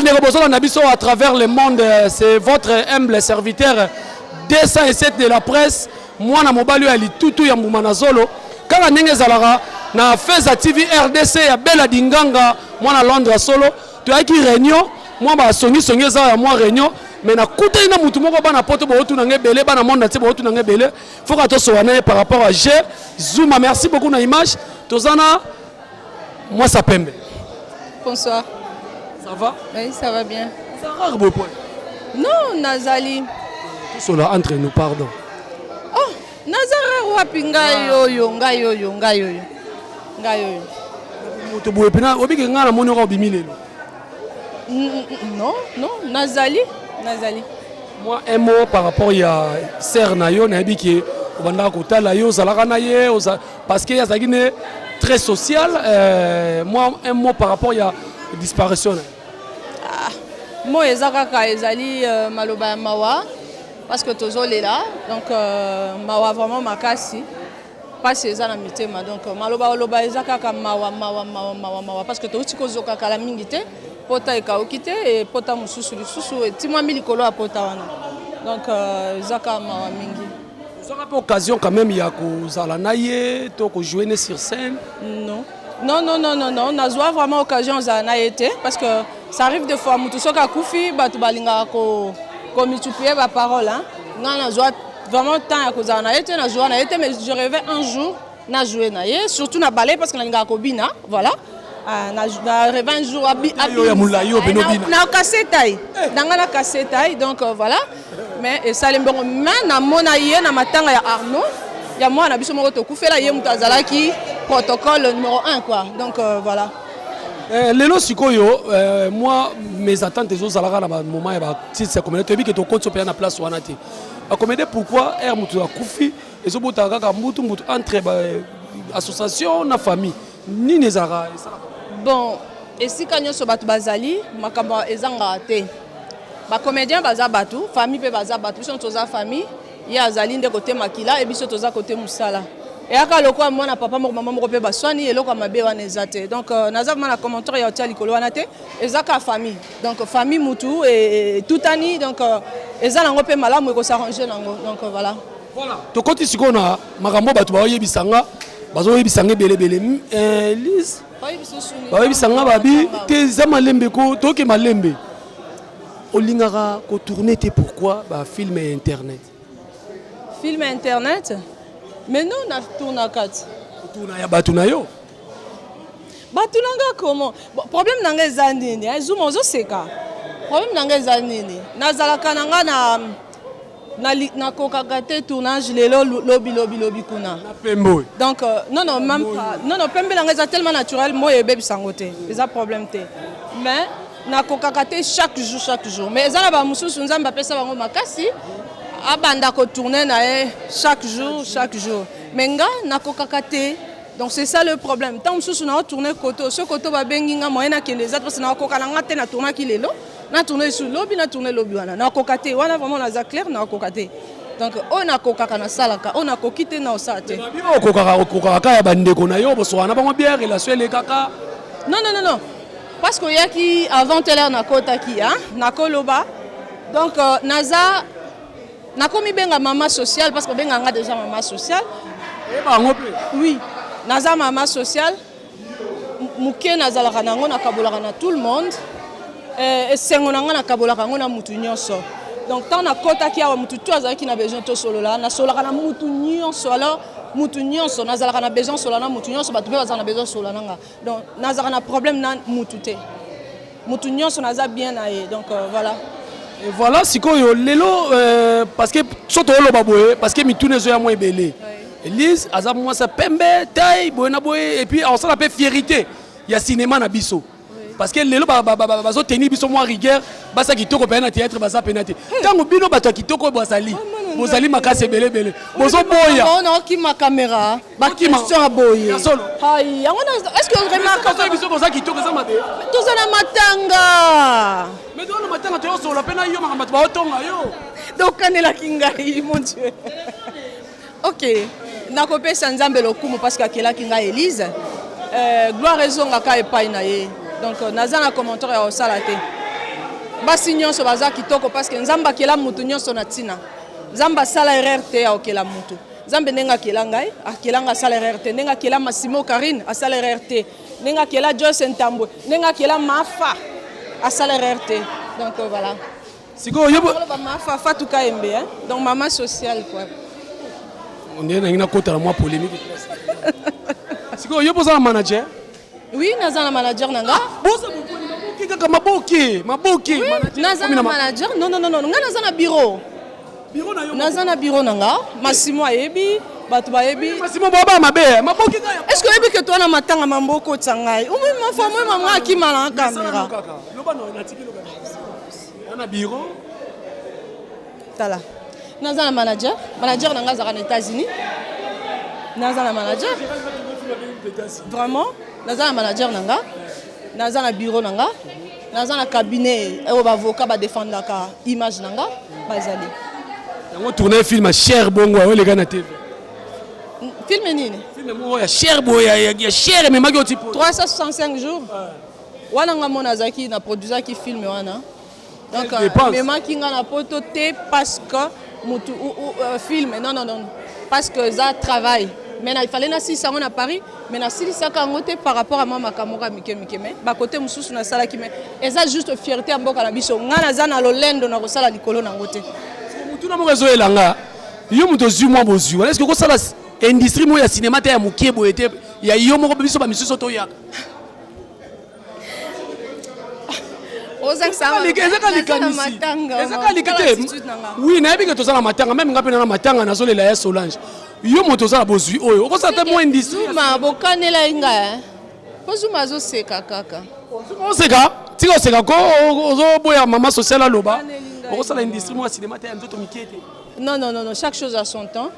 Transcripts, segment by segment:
Bandeko bozolanda biso à travers le monde, c'est votre humble serviteur 207 de la presse, mwana mobali oyo ya litutu ya mbuma na zolo, kaka ndenge ezalaka na Feza TV RDC ya Bela Dinganga, mwana Londres solo. Toyaki réunion, mwa basongisongi eza ya mwa réunion, mais nakutani na mutu moko. Bana poto bootuna nga ebele, bana monde entier bootuna nga ebele, foka tosowa na ye par rapport à G Zuma. Merci beaucoup na image. Toza na mwasa pembe. Bonsoir. Ça va? Oui, ça va bien. Ça rare boye point. Non, Nazali. Tosola entre nous, pardon. Oh, naza wapi? Ngai oyo, ngai oyo, ngai oyo. Ngai oyo. Moto boye mpena obike, ngai namoni oka obimi lelo. Non, non, Nazali, Nazali. Moi, un mot par rapport ya sœur na yo. Nayebi ke obandaka kotala yo, ozalaka na ye, parce que azalaki ne très social. Moi, un mot par rapport ya disparition na ye. Mo eza kaka ezali maloba ya mawa parce que tozolela, donc mawa vraiment makasi, mpasi eza na mitema. Donc maloba oloba eza kaka mawa, mawa, mawa, mawa, mawa, parce que touti kozoka kala mingi te. Pota ekauki te, e pota mosusu lisusu etimwami likolo ya pota wana. Donc eza kaka mawa mingi. Ozwaka mpe occasion quand même ya kozala na ye to kojouer ne sur scène? Non. Non, non, non, non, non. Nazwa vraiment occasion ozala na ye te, parce que ça arrive des fois, mutu soki akufi, bato balingaka komultiplier baparole, hein. Nga nazwa vraiment temps ya kozala na ye te, nazwa na ye te, mais je rêvais un jour na jouer na ye, surtout na ballet, parce que nalingaka kobina, voilà. Ah, na rêvé un jour Yo ya molai oyo pene obina. Na kase taille na nga, na kase taille. Donc voilà, mais esalemi bongo. Mais namona ye na matanga ya Arnaud, ya mwana na biso moko tokufela ye, moto azalaki protocole numéro 1, quoi. Donc voilà. Lelo sikoyo, moi, mes attentes ezozalaka na bamoment ya baartiste ya comédie. Toyebi ke tokoti mpenza na place wana te, bacomédie. Pourquoi ere moto akufi, ezobotaka kaka mbutu mbutu entre ba association na famille? Nini ezalaka, esalaka? Bon, esika nyonso bato bazali, makambo ezangaka te. Bacomédien baza bato, famille mpe baza bato. Biso toza famille, ye azali nde kote makila, e biso toza kote mosala. Eyaka lokola mwana papa moko, mama moko mpe baswani, eloko ya mabe wana eza te. Donc naza vraiment na commentaire ya otia likolo wana te. Eza kaka famille, donc famille mutu etutani, donc eza nango mpe malamu, ekosarrange nango. Donc voilà. Voilà, tokoti sikoyo na makambo bato baoyebisa nga, bazoyebisa nga ebelebele. Lise, baoyebisa nga babi te, eza malembe ko toke malembe. Olingaka kotourne te, pourquoi bafilm ya internet? Film internet? Mais non, natournaka ti. Otourna ya bato na yo. Bato na nga comment? Bon, problème na nga eza nini? Zuma, ozoseka. Problème na nga eza nini? Nazalaka na nga na nakokaka te tournage lelo, lobi, lobi, lobi kuna. Na pembe oyo. Donc non, non, même pas. Non, non, pembe na nga eza tellement naturel, moi ebebisa yango te, eza problème te. Mais nakokaka te chaque jour, chaque jour. Mais eza na bamosusu, Nzambe apesa bango makasi, abanda kotourne na ye chaque jour, chaque jour. Mais nga nakokaka te. Donc c'est ça le problème. Ntango mosusu naotourne koto, so koto babengi nga, moyen nakende eza te, parce nakoka na nga te. Natournaki lelo, natourne lisusu lobi, natourne lobi wana, nakoka te. Wana vraiment naza clair, nakoka te. Donc oyo nakokaka nasalaka, oyo nakoki te naosala te. Bino okokaka, okokaka kaka ya bandeko na yo, bosokaka na bango bien, relation elekaka. Non, non, non, non, parce que oyaki avant telle heure, nakotaki, hein? Nakoloba. Donc naza nakomi benga mama sociale, parce que obenga nga déjà mama sociale. Oyeba yango mpe. Oui, naza mama sociale. Moke nazalaka nango, nakabolaka na tout le monde. Esengo na nga, nakabolaka yango na mutu nyonso. Donc ntango nakɔtaki awa, mutu to azalaki na besoin tosolola, nasololaka na mutu nyonso. Alors mutu nyonso nazalaka na besoin solola na mutu nyonso, bato mpe bazalaka na besoin solola na nga. Donc nazalaka na problème na mutu te, mutu nyonso naza bien na ye. Donc voilà. Et voilà, sikoyo lelo, parce que so tooloba boye, parce que mituna ezoya mwa ebele. Elise aza mwasi ya pembe, taille boye na boye, et puis aosala mpe fierté ya cinéma na biso, parce que lelo bazotenir biso mwa rigueur. Basa kitoko pena na théâtre baza pena te. Ntango bino bato ya kitoko oyo bozali, bozali makasi ebelebele, bozoboya. Naokima caméra, baquestion ya boye. Ya solo. Ai, yango est ce que remarque Biso boza kitoko, eza mabe. Toza na matanga. Mais toza na matanga, toyosola mpe na yo makambo bato baotonga yo. Tokanelaki ngai, mon Dieu. Ok, nakopesa Nzambe lokumu parce que akelaki ngai Elise. Gloire ezongaka epai na ye. Donc naza na commentaire ya kosala te. Basi nyonso baza kitoko parce que Nzambe akela mutu nyonso na tina. Nzambe asala erreur te ya okela mutu. Nzambe ndenge akela ngai, akela ngai asala erreur te. Ndenge akela Massimo Carine asala erreur te. Ndenge akela Joyce Ntambwe, ndenge akela Mafa asala erreur te. Donc euh, voilà. Sikoyo yo Oloba Mafa Fatou Kayembe hein. Donc maman sociale quoi. Nde nangi nakota na mwa polémique. Sikoyo yo boza na manager? Oui, naza na manager na nga. Boza bokoli maboke kaka maboke, maboke. Oui, naza na manager. Non non non non, nga naza na bureau. Bureau na yo. Naza na bureau na nga. Massimo ayebi, bato bayebi. Massimo baba mabe, maboke kaka. Est-ce que oyebi que toi na matanga mambo okotisa ngai? Omoi mafa moi mama akima na caméra. Loba na natiki loba. Na bureau. Tala. Naza na manager. Manager na nga azalaka na États-Unis. Naza na manager. Vraiment, naza na manager na nga. Naza na bureau na nga. Naza na cabinet oyo ba avocat ba défendaka image na nga bazali. Yango tourner film cher bongo oyo eleka na TV. Film nini? Film moko ya cher boye ya cher ememaki yo tipo 365 jours. Wana nga mona azalaki na produisaki film wana. Donc memaki nga na poto te parce que mutu euh, film non non non parce que eza travail mais il fallait nasilisa yango na Paris mais nasilisaka yango te par rapport à mwa makambo moko ya mike mike mais bakote mosusu nasalaki mais eza juste fierté ya mboka na biso nga naza na lolendo na kosala likolo na yango te. Motuna moko ezoyela nga, yo moto ozwi mwa bozwi wana, est-ce que okosala industrie moko ya cinéma te ya mokie boye te ya yo moko biso bamisusu toyaka? Ezaka likanisi, ezaka lika te. Oui, nayebi ke toza na matanga, meme nga mpe na matanga nazolela ya Solange. Yo moto oza na bozwi oyo okosala te mwa industrie? Zuma bokanela ye nga po Zuma azoseka kaka. Zuma oseka, tika oseka ko ozoboya mama sociale aloba. Okosala industrie mwa cinéma te ya nzoto mike te? Non non non, chaque chose à son temps.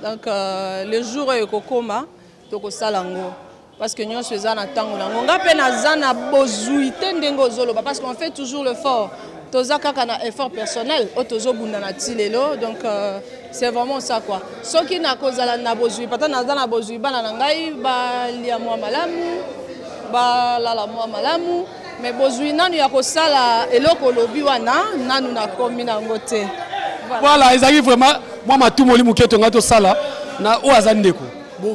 Donc euh, le jour oyo ekokoma tokosala yango parce que nyonso eza na ntango na yango. Nga mpe naza na bozwi te ndenge ozoloba parce qu'on fait toujours l'effort, toza kaka na effort personnel oyo tozobunda na ti lelo. Donc euh, c'est vraiment ça quoi. Soki nakozala na bozwi, pata naza na bozwi, bana na ngai balia mwa malamu, balala mwa malamu, mais bozwi nanu ya kosala eloko olobi wana nanu nakomi nango te. Voilà, ezalaki vraiment mwa matumoli moke tonga tosala na oyo aza ndeko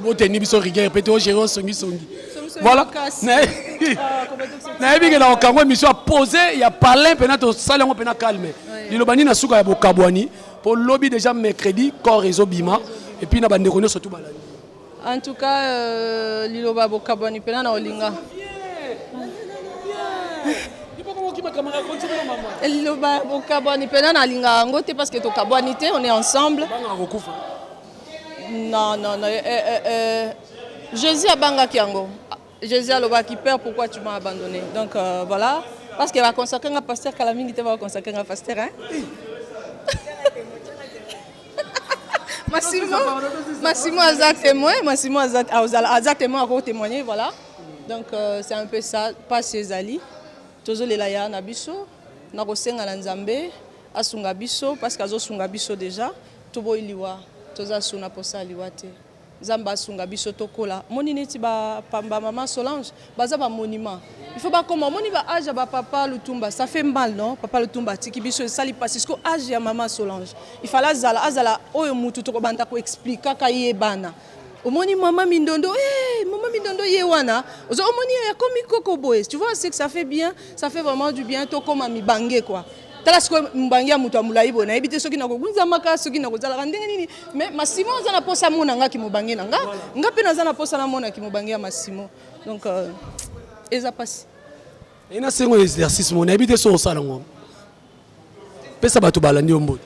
boteni biso rigueur mpe togere osongisongi. Voilà, nayebi ke na kokango émission ya pose ya palin mpena tosali yango mpena calme. Liloba nini na suka ya bokabwani mpo lobi déjà mercredi corps ezobima et puis na bandeko nyonso tu balandi? En tout cas euh, liloba bokabwani mpena na olinga liloba bokabwani mpena nalingaka yango te parce que tokabwani te, on est ensemble. Non non non, euh, euh, euh, Jésus abangaki yango. Jésus alobaki: "Père, pourquoi tu m'as abandonné?" Donc euh, voilà, parce que baconsacre nga pasteur kala mingi te, baconsacre nga pasteur hein. Massimo, Massimo aza témoin, Massimo aza, aza témoin, ako témoigner, voilà. Donc euh, c'est un peu ça, pasi ezali. Tozolela ya na biso, na kosenga na Nzambe asunga biso parce que azosunga biso déjà. Toboyi liwa, toza suna posa liwa te. Nzambe asunga biso tokola. Moni neti ba ba maman Solange baza ba monument. Il faut bakoma omoni ba âge ya ba papa Lutumba, ça fait mal non? Papa Lutumba atiki biso esali pasi siko âge ya maman Solange. Il fallait azala azala oyo mutu tokobanda ko explikaka ye bana. Omoni mama Mindondo, eh mama Mindondo ye wana. Ozo omoni ya komi koko boye. Tu vois c'est que ça fait bien, ça fait vraiment du bien tokoma mibange quoi. Tala sikoyo mobange ya moto ya molai boye, nayebi te soki nakogunzamaka, soki nakozalaka ndenge nini, mais Masimo aza na mposa amona nga kimobange na nga, nga mpe naza na mposa namona kimobange ya Masimo. Donc euh, eza mpasi. Naye nasengo exercice mo nayebi te so osala yango, pesa bato balandi yo mbote.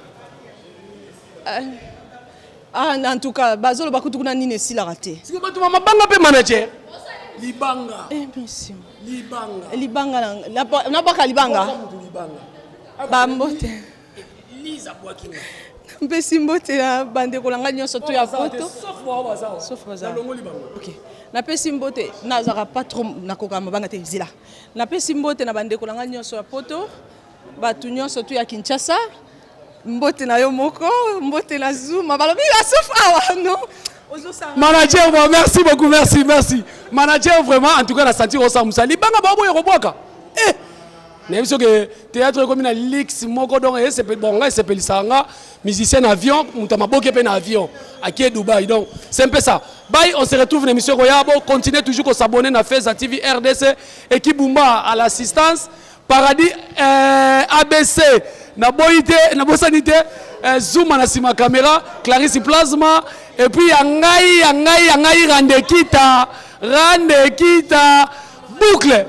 Ah, en tout cas bazoloba kutu kuna nini esilaka te. Siko bato ba mabanga mpe manager libanga. Eh, Masimo. Libanga. Libanga nabwaka libanga. Bambote. Liza bwakinga. Mpesi mbote na bandeko na ngai nyonso to ya poto. Sauf baza. Ok. Napesi mbote, nazalaka pas trop nakoka mabanga te zila. Napesi mbote na bandeko na ngai nyonso ya poto, bato nyonso tu ya Kinshasa. Mbote na yo moko, mbote na Zuma. Balobi sauf awa non. Manager, bon, merci beaucoup, merci, merci. Manager, vraiment, en tout cas, la sentir au Samoussa. Libanga, babo, yorobwaka. Eh! Nayebi soki théâtre ekomi na luxe moko, donc bon, ngai esepelisaka nga musicien na avion, moto ya maboke mpe na avion akie Dubai. Donc c'est un peu ça. Bye, on se retrouve na émission koya. Bo continuer toujours kos'abonner na Feza TV RDC. Ekibumba à l'assistance, Paradis, ABC, naboyi te, nabosani te, Zuma na nsima caméra, Clarisse Plasma, et puis ya ngai, ya ngai, ya ngai, Randekita, Randekita boucle.